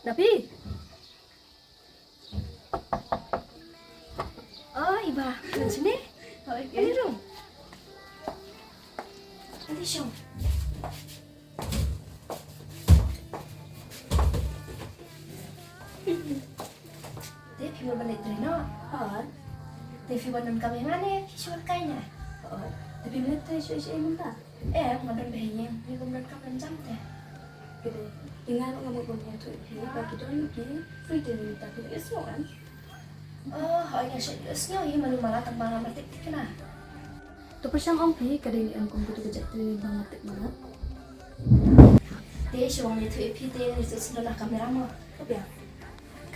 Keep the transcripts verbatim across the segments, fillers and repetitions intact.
Napi? Oh, Iba, ngan sini. Ani rung. Ani shong. Te phi mut ban leit trei noh. Hooid. Te phi wan donkam ïa nga ne phi shu kai ne? Hooid. Te phim leit trei shuh shuh mynta? Em, nga don bha ïing, ngi kum donkam lynjam te. Te nga ruh nga mut ban ïathuh ïa phi ba ki don ki free training mynta, phi la ïohsngew em? Oh, hooid, nga shu ïohsngew hi, mano mala tang ba nga mareh tik tik na. To pyrshang ong phi ka dei ne em kum kito ki jait training ba nga tip mynta? Te shu wan ïathuh ïa phi te ngi shu sngewdon ha kamera mo. Ka biang.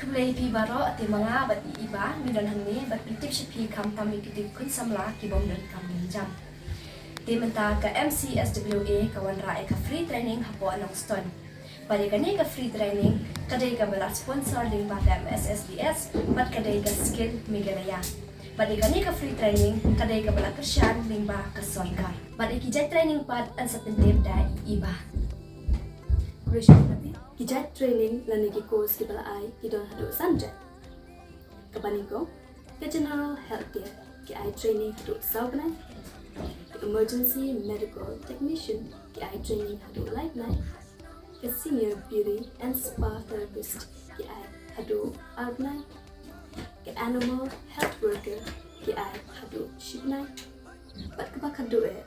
Khublei ïa phi baroh, te ma nga bad i Iba ngi don hangne ban pyntip sha phi khamtam ïa kito ki khun samla ki bym don kam lynjam. Te mynta ka M C S W A ka wanrah ïa ka free training hapoh Nongstoiñ. Bad ïa kane ka free training ka dei kaba la sponsor lyngba ka M S S D S bad ka dei ka Skill Meghalaya. Bad ïa kane ka free training ka dei kaba la kyrshan lyngba ka sorkar. Bad ïa ki jait training pat yn sa pyntip da i Iba. Khublei shibun. Ki jait training lane ki course kiba la ai ki don haduh san jait. Kaba nyngkong, ka General Healthcare, ki ai training haduh saw bnai. Ka Emergency Medical Technician, ki ai training haduh lai bnai. Ka Senior Beauty and Spa Therapist, ki ai haduh ar bnai. Ka Animal Health Worker, ki ai haduh shi bnai. Bad kaba khatduh eh,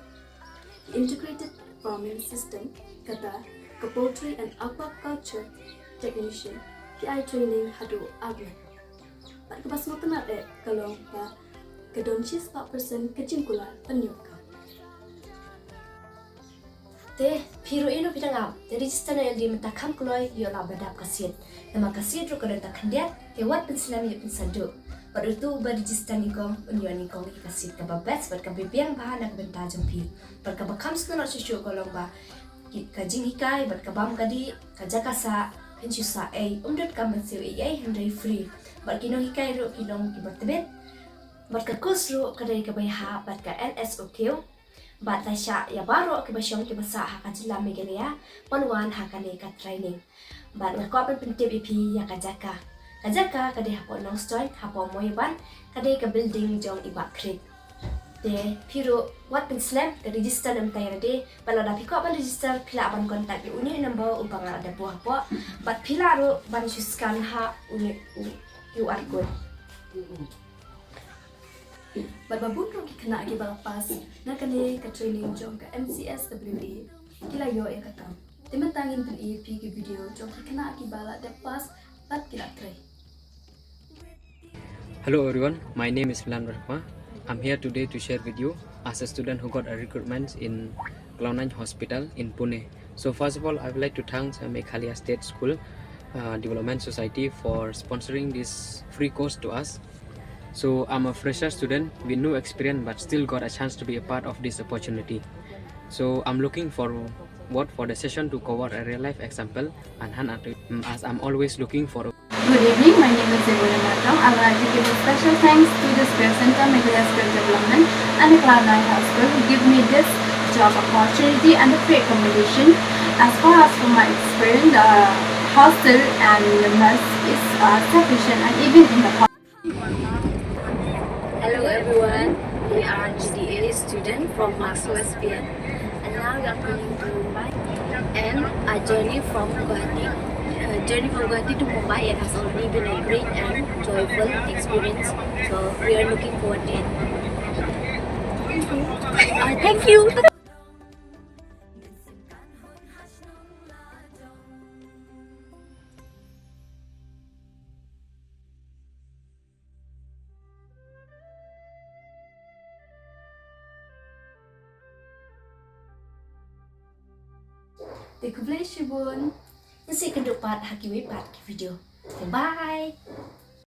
Integrated Farming System, kata ka Poultry and Aquaculture Technician, ki ai training haduh ar bnai. Bad kaba sngewtynnat eh ka long ba ka don shispah percent ka jingkular pynïoh kam. Te phi ruh ïa no phi dang ap, te register noh ïalade mynta kham kloi, ïoh lah ba dap ka seat. Namar ka seat ruh ka don tang khyndiat, te wat pynslem, ïa pynsaduh. Bad uto uba register nyngkong un ïoh nyngkong ïa ka seat kaba best bad kaba biang bha na ka bynta jong phi. Bad kaba kham sngewtynnat shuh shuh ka long ba ki, ka jinghikai bad ka bam ka dih, ka jaka sah, phin shu sah ei, ym don kam ban siew ei ei hynrei free. Bad ki nonghikai ruh ki long kiba tbit. Bad ka course ruh ka dei kaba ïahap bad ka N S O Q. Bad la shah ïa baroh kiba shong kiba sah ha ka jylla Meghalaya ban wan ha kane ka training. Bad nga kwah ban pyntip ïa phi ïa ka jaka. Ka jaka ka dei hapoh Nongstoiñ, hapoh Moiban, ka dei ka building jong i Bah Krit. Te phi ruh wat pynslem, te register lem mynta ïalade. Bad lada phi kwah ban register, phi lah ban contact ïa une u number uba nga la dep buh hapoh. Bad phi lah ruh ban shu scan ha une u Q R code. Bad ba bun ruh ki khynnah kiba la pass na kane ka training jong ka M C S W A ki la ïoh ïa ka kam. Te mynta ngin pyni ïa phi ki video jong ki khynnah kiba la dep pass bad ki la trei. Hello everyone, my name is Milan Barkma. I'm here today to share with you as a student who got a recruitment in Cloud Nine Hospital in Pune. So first of all, I would like to thank uh, Meghalaya State School uh, Development Society for sponsoring this free course to us. So I'm a fresher student with no experience but still got a chance to be a part of this opportunity. So I'm looking forward for the session to cover a real life example and hand out, mm, as I'm always looking for a Good evening, my name is Deborah Martong. I would like to give a special thanks to the Spirit Center, Meghalaya Skill Development, and the Cloud Nine Hospital who give me this job opportunity and the free accommodation. As far as for my experience, the hostel and the mess is uh, sufficient, and even in the Hello everyone, we are G D A student from Maxo S P N, and now we are going to Mumbai. And our journey from Guwahati, uh, journey from Guwahati to Mumbai, it has already been a great and joyful experience. So we are looking forward to it. Uh, thank you. Te khublei shibun. Ngin sa ïakynduh pat ha kiwei pat ki video. Te bye.